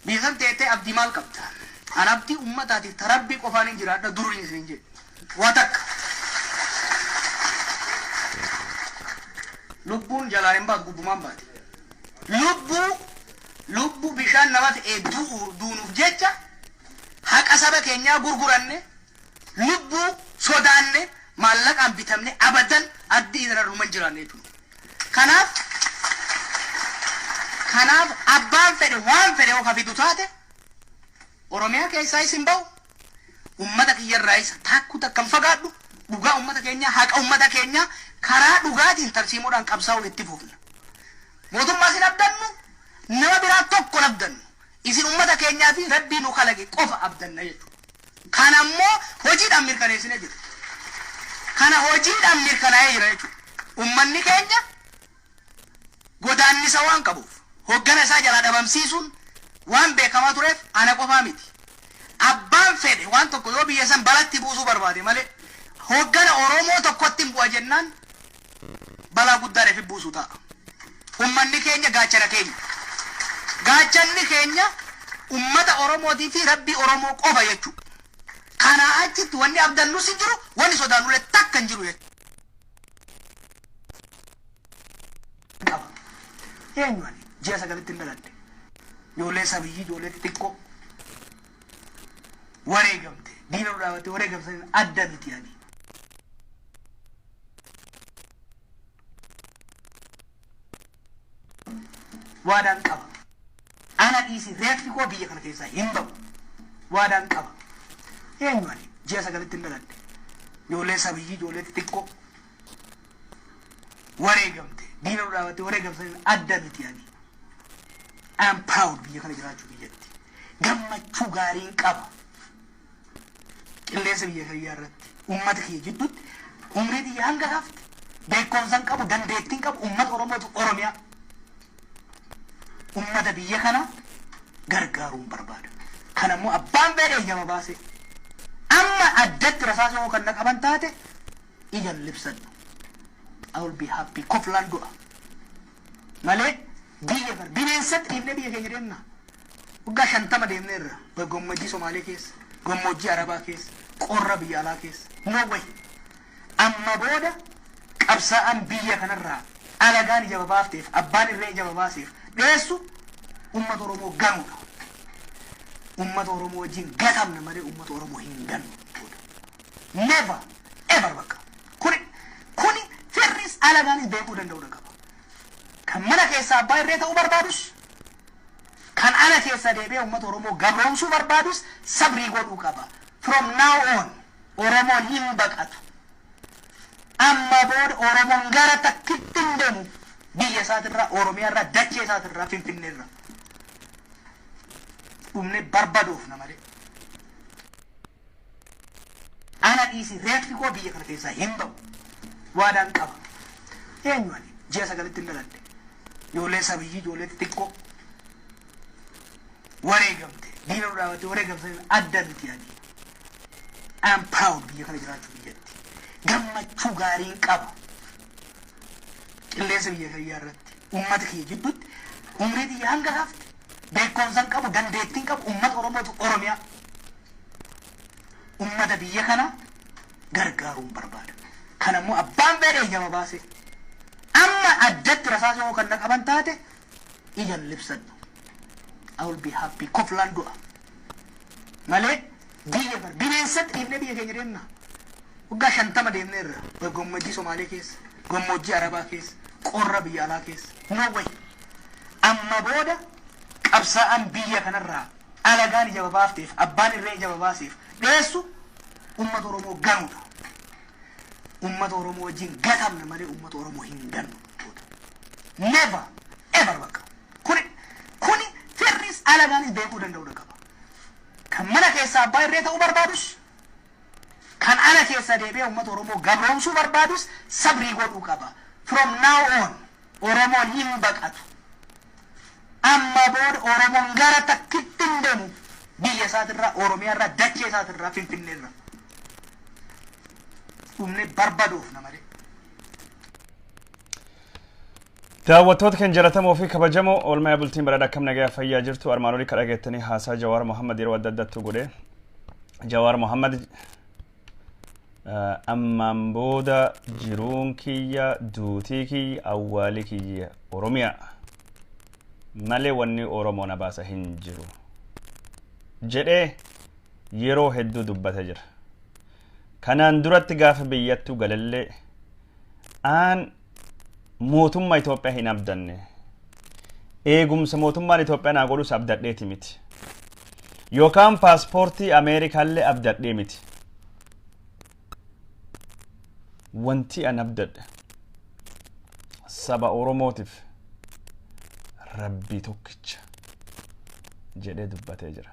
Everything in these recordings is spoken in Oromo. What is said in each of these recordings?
Biyya san teettee abdii maal qabda? An abdii ummataatiif ta Rabbii qofaan hin jiraadha duriin isin jedhe. Waa takka. Lubbuun jalaan hin baatu, gubbumaan baati. Lubbuu bishaan nama fe'ee du'u duunuuf jecha haqa saba keenyaa gurguranne, lubbuu sodaanne, maallaqaan bitamne, abadan addii irra numa hin jiraanne jechuudha. Kanaaf abbaan fedhe waan fedhe yoo ka fidu taate, Oromiyaa keessaa isin bahu, ummata kiyyarraa isa taakku takka hin fagaadhu. Dhugaa ummata keenyaa, haqa ummata keenyaa karaa dhugaatiin tarsiimoodhaan qabsaa'uun itti fufna. Mootummaa isin abdannu, nama biraa tokko hin abdannu. Isin ummata keenyaa fi Rabbii nu kalaqe qofa abdanna jechuudha. Kana immoo hojiidhaan mirkaneessinee jira. Kana hojiidhaan mirkanaa'ee jira jechuudha. Ummanni keenya godaannisa waan qabuuf, hoggana isaa jalaa dhabamsiisuun waan beekamaa tureef, ana qofaa miti. Abbaan fedhe waan tokko yoo biyya san balatti buusuu barbaade malee, hoggana Oromoo tokkotti hin bu'a jennaan balaa guddaa reefi buusu ta'a. Ummanni keenya gaachana keenya. Gaachanni keenya ummata Oromootii fi Rabbii Oromoo qofa jechuudha. Kanaa achitti wanni abdannus hin jiru, wanni sodaannullee takka hin jiru jechuudha. Qaba. Eenyu ani? Ji'a 9tti hin dhaladhe. Ijoollee sabiyyii, ijoollee xixiqqoo wareegamte. Diina nu dhaabattee wareegamte adda miti ani. Waadaan qaba. Ana dhiisi, reeffi koo biyya kana keessaa hin ba'u. Waadaan qaba. Eenyu ani? Ji'a 9tti hin dhaladhe. Ijoollee sabiyyii, ijoollee xixiqqoo wareegamte. Diina nu dhaabattee wareegamte adda miti ani. I am proud biyya kana jiraachuu biyyatti. Gammachuu gaariin qaba. Qilleensa biyya kiyyaa irratti, ummata kiyya jidduutti, umrii tiyya hanga hafte, beekumsa hin qabu, dandeettii hin qabu, ummata Oromootu Oromiyaa, ummata biyya kanaa gargaaruun barbaada. Kana immoo abbaan fedhe eeyyama baasee amma addatti rasaasa yoo kan na qaban taate ija libsadhu. I will be happy. Koflaan du'a. Malee biyya kana bineensatti dhiifnee biyya keenya deemna. Waggaa 50 deemneerra gammoojjii Somaalee keessa, gammoojjii Arabaa keessa, qorra biyya alaa keessa. No way. Amma booda qabsaa'aan biyya kanarraa alagaan ija babaafteef, abbaan irree ija babaaseef dheessu ummata Oromoo ganuudha. Ummata Oromoo wajjin gatamna malee ummata Oromoo hin gannu. Never ever bakka. Kuni firris alagaanis beekuu danda'uudha qaba. Kan mana keessaa abbaa irree ta'uu barbaadus, kan ala keessa deebi'ee uummata Oromoo gabroomsuu barbaadus sabrii godhuu qaba. From now on Oromoon hin baqatu. Amma booda Oromoon gara takkitti hin deemu, biyya isaatirraa, Oromiyaarraa, dachee isaatirraa, Finfinneerraa. Dhumne barbadoofna malee. Ana dhiisi, reeffi koo biyya kana keessaa hin ba'u. Waadaan qaba. Eenyu ani? Ji'a 9tti hin dhaladhe. Ijoollee sabiyyii, ijoollee xixiqqoo wareegamte. Diina nu dhaabattee wareegamte adda miti ani. I am proud biyya kana jiraachuu biyyatti. Gammachuu gaariin qaba. Qilleensa biyya kiyyaa irratti, ummata kiyya jidduutti, umrii tiyya hanga hafte, beekumsa hin qabu, dandeettii hin qabu, ummata Oromootu Oromiyaa, ummata biyya kanaa gargaaruun barbaada. Kana immoo abbaan fedhe eeyyama baasee amma addatti rasaasa yoo kan na qaban taate ija libsadhu. I will be happy. Koflaan du'a. Malee biyya kana bineensatti dhiifnee biyya keenya deemna. Waggaa 50 deemneerra gammoojjii Somaalee keessa, gammoojjii Arabaa keessa, qorra biyya alaa keessa. No way. Amma booda qabsaa'aan biyya kanarraa alagaan ija babaafteef, abbaan irree ija babaaseef dheessu ummata Oromoo ganuudha. Ummata Oromoo wajjin gatamna malee ummata Oromoo hin gannu. Never ever bakka. Kuni firris alagaanis beekuu danda'uudha qaba. Kan mana keessaa abbaa irree ta'uu barbaadus, kan ala keessa deebi'ee uummata Oromoo gabroomsuu barbaadus sabrii godhuu qaba. From now on Oromoon hin baqatu. Amma booda Oromoon gara takkitti hin deemu, biyya isaatirraa, Oromiyaarraa, dachee isaatirraa, Finfinneerraa. Dhumne barbadoofna malee. Daawwattoota kan jaallatamoo fi kabajamoo, oolmaa bultiin badhaadha, akkam nagaa fayyaa jirtu? Armaan olii kadhageettanii haasaa Jawaar Mohammad yeroo adda addaatti godhe. Jawaar Mohammad ammaan booda jiruun kiyya, duutii kiyya, awwaalii kiyya Oromiyaa malee wanni Oromoo na baasa hin jiru jedhee yeroo hedduu dubbate jira. Kanaan duratti gaafa biyyattuu galallee aan mootummaa Itoophiyaa hin abdanne, eegumsa mootummaan Itoophiyaa naa godhus abdadheeti miti, yookaan paaspoortii Ameerikaallee abdadhee miti. Wanti an abdadhe saba Oromootiif Rabbii tokkicha jedhee dubbatee jira.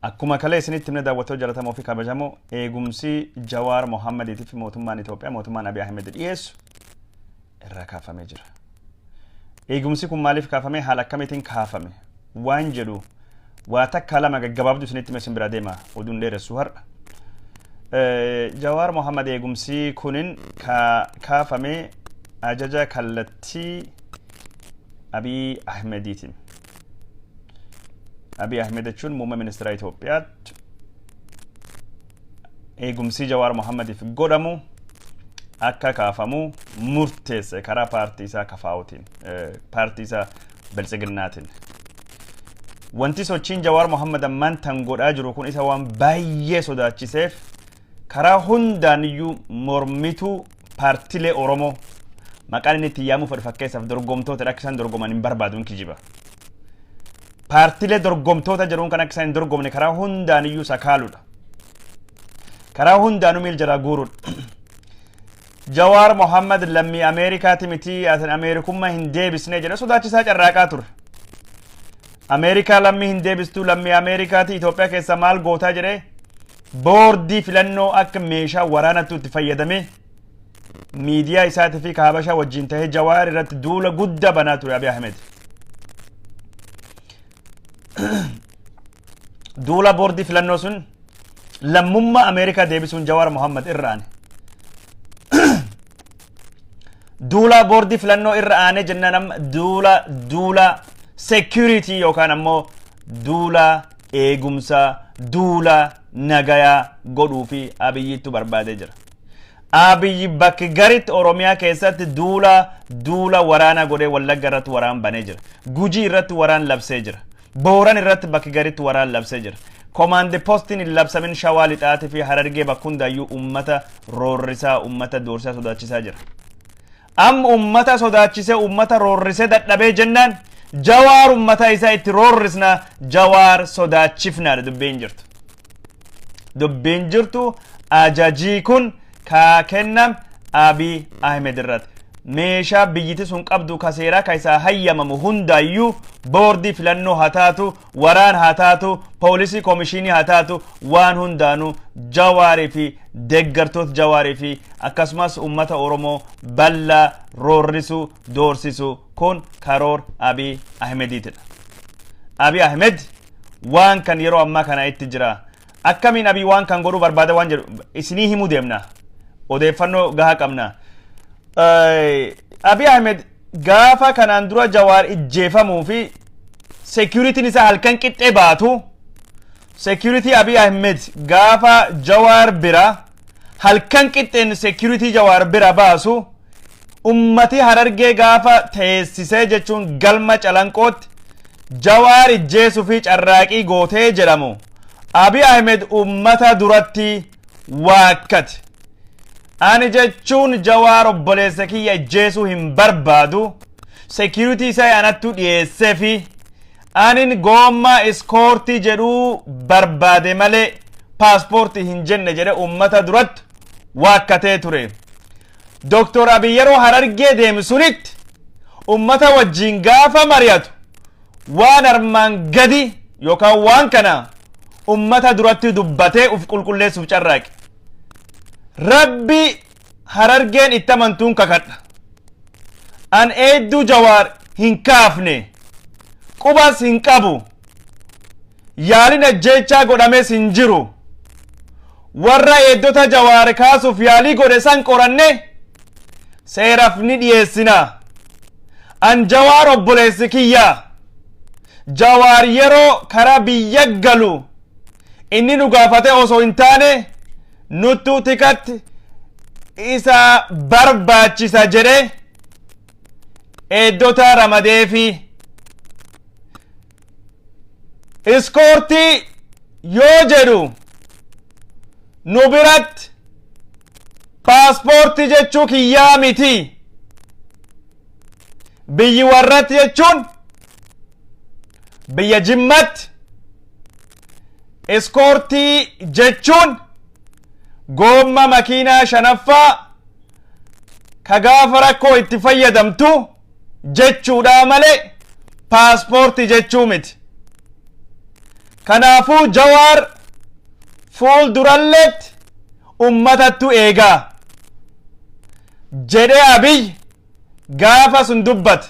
Akkuma kalee isinitti himne, daawwattoota jaallatamoo fi kabajamoo, eegumsi Jawaar Mohammadiitiif mootummaan Itoophiyaa, mootummaan Abiy Ahmed dhiyeessu irraa kaafamee jira. Eegumsi kun maaliif kaafame, haala akkamiitiin kaafame waan jedhu waa takka lama gaggabaabdu isinitti hime, isin bira deema, oduun dheeressu har'a. Jawaar Mohammad eegumsi kunin kaafame ajaja kallattii Abiy Ahmediitiin. Abiy Ahmed jechuun muummee ministeera Itoophiyaatti eegumsi Jawaar Mohammadiif godhamu akka kaafamu murteesse karaa paartii isaa kafaa'uutiin, paartii isaa Biltsiginnaatiin. Wanti sochiin Jawaar Mohammad ammaan tan godhaa jiru kun isa waan baay'ee sodaachiseef, karaa hundaan iyyuu mormituu paartilee Oromoo maqaan inni itti yaamuu fedhu, fakkeessaaf dorgomtoota, akka isaan dorgoman hin barbaadu, hin kijiba. Paartilee dorgomtoota jedhuun kan akka isaan hin dorgomne karaa hundaan iyyuu sakaaluudha. Karaa hundaanuu miil jalaa guuruudha. Jawaar Mohammad lammii Ameerikaati miti, atin Ameerikummaa hin deebisne jedhe sodaachisaa carraaqaa ture. Ameerikaa lammii hin deebistuu, lammii Ameerikaati, Itoophiyaa keessa maal gootaa jedhee boordii filannoo akka meeshaa waraanatti itti fayyadamee miidiyaa isaatii fi kaabashaa wajjin ta'ee Jawaar irratti duula guddaa banaa ture Abiy Ahmed. Duula boordii filannoo sun lammummaa Ameerikaa deebisuun Jawaar Mohammad irra aane. Duula boordii filannoo irra aanee jennaan, amma duula security yookaan ammoo duula eegumsaa, duula nagayaa godhuu fi Abiyyittu barbaadee jira. Abiyyi bakki garitti Oromiyaa keessatti duula waraanaa godhee Wallagga irratti waraan banee jira. Gujii irratti waraan labsee jira. Booran irratti bakki garitti waraan labsee jira. Command postiin hin labsamin Shawaa Lixaatii fi Harargee bakka hundaayyuu uummata roorrisaa, uummata doorsaa, sodaachisaa jira. Amma uummata sodaachisee, uummata roorrisee dadhabee jennaan, Jawaar uummata isaa itti roorrisna, Jawaar sodaachifnaadha dubbiin jirtu. Dubbiin jirtu ajajii kun kaa kennam Abiy Ahmed irratti. Meeshaa biyyiti sun qabdu ka seeraa ka isaa hayyamamu hundaayyuu, boordii filannoo haa taatu, waraan haa taatu, poolisii koomishinii haa taatu, waan hundaanuu Jawaarii fi deeggartoota Jawaarii fi akkasumas uummata Oromoo bal'aa roorrisu, doorsisu kun karoor Abiy Ahmediitidha. Abiy Ahmed waan kan yeroo ammaa kana itti jira. Akkamiin Abiy waan kan godhuu barbaada waan jedhu isinii himuu deemna. Odeeffannoo gahaa qabna. Abiy Ahmed gaafa kanaan dura Jawaar ijjeefamuu fi security'n isaa halkan qixxee baatu, security Abiy Ahmed gaafa Jawaar bira halkan qixxeen security Jawaar bira baasu, ummati Harargee gaafa teessisee jechuun galma Calanqootti Jawaar ijjeesuu fi carraaqii gootee jedhamu, Abiy Ahmed ummata duratti waakkate. Ani jechuun Jawaar obboleessa kiyya ijjeesuu hin barbaadu. Security isaa anattu dhiyeessee fi anin goommaa escortii jedhuu barbaade malee paaspoortii hin jenne jedhe ummata duratti waakkatee ture. Dooktor Abiy yeroo Harargee deemu sunitti ummata wajjin gaafa mari'atu waan armaan gadi yookaan waan kana ummata duratti dubbatee uf qulqulleessuuf carraaqe. Rabbi Harargeen itti amantuun kakadha. An eedduu Jawaar hin kaafne. Qubas hin qabu. Yaalin ajjeechaa godhames hin jiru. Warra eeddota Jawaar kaasuuf yaalii godhe san qoranne seeraaf ni dhiyeessina. An Jawaar obboleessi kiyya. Jawaar yeroo karaa biyya galu inni nu gaafate osoo hin taane nuttu tikatti isa barbaachisa jedhee eeddota ramadeefi escort yoo jedhu nu biratti paaspoortii jechuu kiyyaa miti. Biyyi warratti jechuun biyya Jimmatti escort jechuun goomma makiinaa shanaffaa ka gaafa rakkoo itti fayyadamtu jechuudha malee paaspoortii jechuu miti. Kanaafuu Jawaar fuulduralleetti ummatattu eegaa jedhee Abiy gaafa sun dubbate.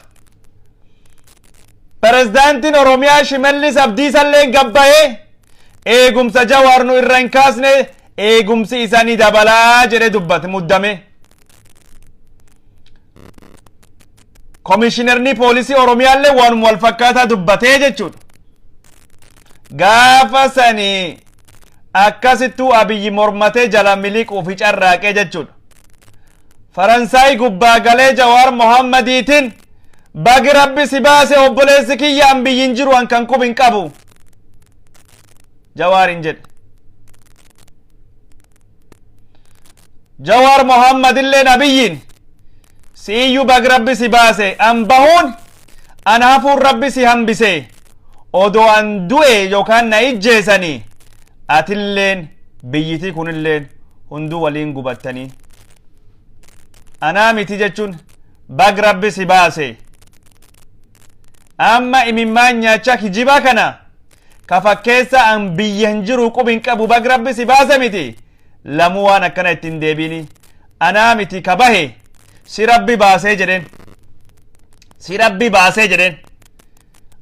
Pirezidaantiin Oromiyaa Shimallis Abdiisallee gabbayee eegumsa Jawaar nu irra hin kaasne, eegumsi isaa ni dabalaa jedhee dubbate muddame. Komishinarni poolisii Oromiyaallee waanuma wal fakkaataa dubbatee jechuudha. Gaafa sanii akkasittuu Abiyyi mormatee jala miliquu fi carraaqee jechuudha. Faransaay gubbaa galee Jawaar Mohammadiitiin, "Bagi Rabbi si baase, obboleessi kiyyaan biyyin jiru, an kan qub hin qabu," Jawaarin jedhe. Jawaar Mohammadilleen Abiyyiin, "Si'iyyuu bag Rabbi si baase, an bahuun an hafuun Rabbi si hambise, odoo an du'e yookaan na ijjeesanii atilleen biyyitii kunilleen hunduu waliin gubattanii, anaa miti jechuun bag Rabbi si baase." Amma imimmaan nyaachaa kijibaa kana ka fakkeessa an biyya hin jiru, qub hin qabu, bag Rabbi si baase miti, lamuu waan akkana ittiin deebiini, anaa miti ka bahe, si Rabbi baasee jedheen, si Rabbi baasee jedheen.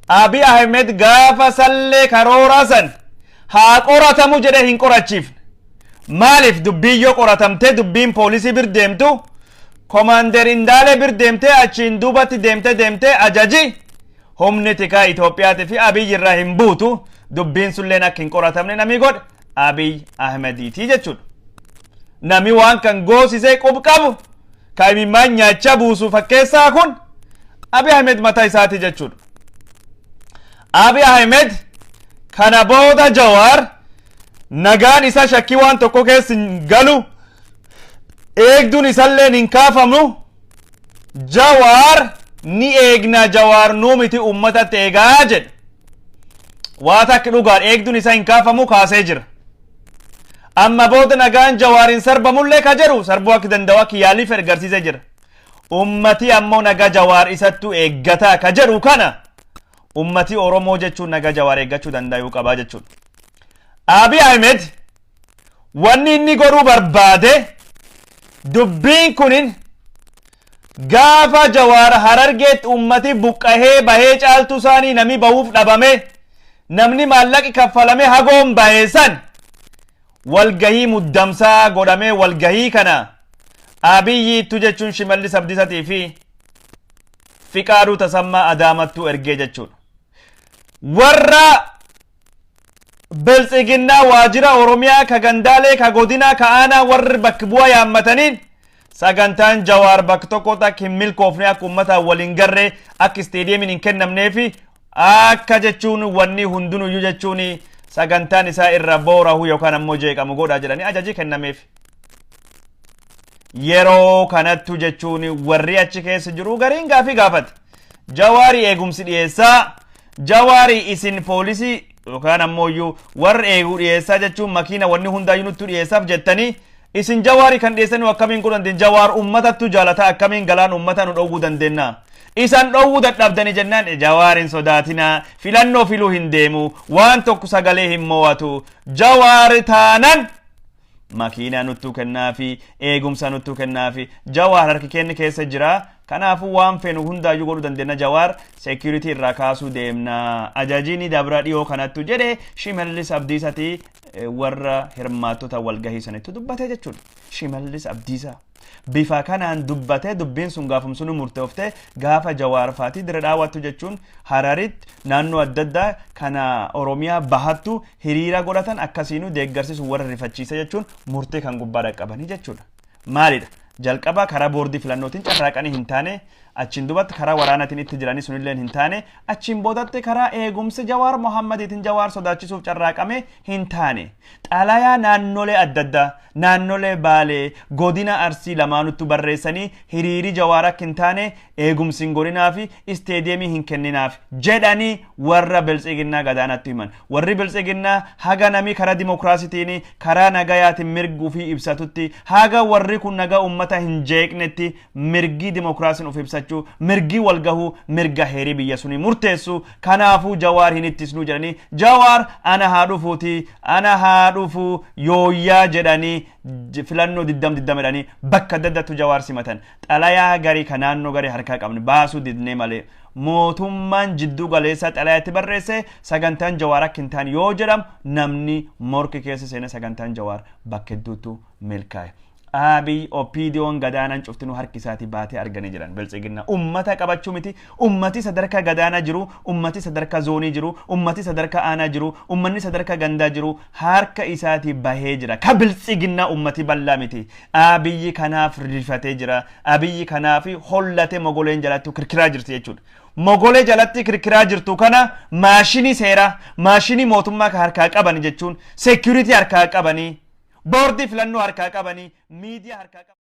Abiy Ahmed gaafa sallee karoora san haa qoratamu jedhee hin qorachiifne. Maaliif? Dubbiin yoo qoratamtee dubbiin poolisii bir deemtu, komaander Indaalee bir deemtee, achiin duubatti deemtee deemtee ajaji humni tikaa Itoophiyaatii fi Abiy irraa hin buutu, dubbiin sunilleen akka hin qoratamne nami godhe Abiy Ahmediitii jechuudha. Nami waan kan goosisee qub qabu ka imimmaan nyaachaa buusu fakkeessaa kun Abiy Ahmed mataa isaati jechuudha. Abiy Ahmed kana booda Jawaar nagaan isa shakkii waan tokko keessa hin galu, eegduun isalleen hin kaafamu, Jawaar ni eegna, Jawaar nuu miti uummatatti eegaa jedhe. Waa takki dhugaan eegduun isa hin kaafamu kaasee jira. Amma booda nagaan Jawaar hin sarbamullee ka jedhu sarbuu akka danda'u akka yaalii fedhe agarsiisee jira. Ummati ammoo nagaa Jawaar isattu eeggataa ka jedhu kana ummati Oromoo jechuun nagaa Jawaar eeggachuu danda'uu qabaa jechuudha. Abiy Ahmed wanni inni godhuu barbaade dubbiin kunin gaafa Jawaar Harargeetti ummati buqqahee bahee caaltuu isaanii nami bahuuf dhabame, namni maallaqi kaffalame hagoon bahee san walgahii muddamsaa godhamee, walgahii kana Abiyyiittu jechuun Shimallis Abdiisatii fi Fiqaaduu Tasammaa Adaamattuu ergee jechuudha. Warra Biltsiginnaa waajjira Oromiyaa ka gandaalee, ka godinaa, ka aanaa warri bakki bu'aa yaammataniin sagantaan Jawaar bakka tokkotti akka hin milkoofne, akka uummataan waliin garree, akka isteediyeemiin hin kennamnee fi akka jechuun wanni hundinuyyuu jechuun sagantaan isaa irra boorahu yookaan ammoo jeeqamu godha jedhanii ajajii kennameef. Yeroo kanattu jechuun warri achi keessa jiru gariin gaafii gaafate. Jawaarii eegumsi dhiyeessaa, Jawaarii isin poolisii yookaan ammoo iyyuu warri eeguu dhiyeessaa jechuun makiina wanni hundaayyuu nuttu dhiyeessaaf jettanii, isin Jawaarii kan dhiyeessanii akkamiin godhuu dandeenya? Jawaar uummatattu jaalata, akkamiin galaan uummata nu dhowwuu dandeenya? Isan dhowwuu dadhabdanii jennaan, Jawaar hin sodaatinaa, filannoo filuu hin deemu, waan tokko sagalee hin mo'atu, Jawaar taanan makiinaa nuttuu kennaafi, eegumsa nuttuu kennaafi, Jawaar harki kenni keessa jira, kanaafuu waan feenu hundaayyuu godhuu dandeenya, Jawaar security irraa kaasuu deemna, ajajiin dabra dhiyoo kanattu jedhe Shimallis Abdiisati warra hirmaattota walgahii sanitti dubbate jechuudha. Shimallis Abdiisaa. Bifa kanaan dubbatee, dubbiin sun gaafum sunu murteefte. Gaafa Jawaar faatii Dire Daawwattu jechuun Hararitti, naannoo adda addaa kana Oromiyaa bahattu hiriira godhatan, akkasiinuu deeggarsi sun warra rifachiisa jechuun murtee kan gubbaa dhaqqabanii jechuudha. Maalidha? Jalqaba karaa boordii filannootiin carraaqanii hin taane, achiin dubatti karaa waraanaatiin itti jiranii sunillee hin taane, achiin boodatti karaa eegumsi Jawaar Mohammadiitiin Jawaar sodaachisuuf carraaqame hin taane. Xalayaa naannolee adda addaa, naannolee Baalee, godina Arsii lamaanuttu barreessanii, hiriiri Jawaar akka hin taane eegumsi hin godhinaa fi isteediyeemii hin kenninaaf jedhanii warra Biltsiginnaa gadaanatti himan. Warri Biltsiginnaa haga nami karaa dimokiraasitiin, karaa nagayaatiin mirguu fi ibsatutti, haga warri kun nagaa ummata hin jeeqnetti, mirgii dimokiraasiin of ibsachuu, mirgii wal gahuu, mirga heerii biyya sunii murteessu, kanaafuu Jawaar hin ittisnuu jedhanii, Jawaar ana haa dhufuuti, ana haa dhufuu yooyyaa jedhanii, filannoo 2020 jedhanii bakka adda addaattu Jawaar simatan. Xalayaa garii ka naannoo garii harkaa qabne baasuu didnee malee, mootummaan jidduu galeessaa xalayaatti barreesse sagantaan Jawaar akka hin taane yoo jedhamu, namni morki keessa seene, sagantaan Jawaar bakka hedduutu milkaa'e. Abiy OPDO'n gadaanaan cuftinuu harki isaatii baatee arganii jiran. Biltsiginnaa ummata qabachuu miti, ummati sadarkaa gadaanaa jiru, ummati sadarkaa zoonii jiru, ummati sadarkaa aanaa jiru, ummanni sadarkaa gandaa jiru harka isaatii bahee jira. Ka Biltsiginnaa ummati bal'aa miti. Abiyyi kanaaf rifatee jira. Abiyyi kanaaf hollatee mogoleen jalatti kirkiraa jirti jechuudha. Mogolee jalatti kirkiraa jirtu kana maashinii seeraa, maashinii mootummaa ka harkaa qaban jechuun security harkaa qabanii, boordii filannoo harkaa qabanii, miidiyaa harkaa qabanii.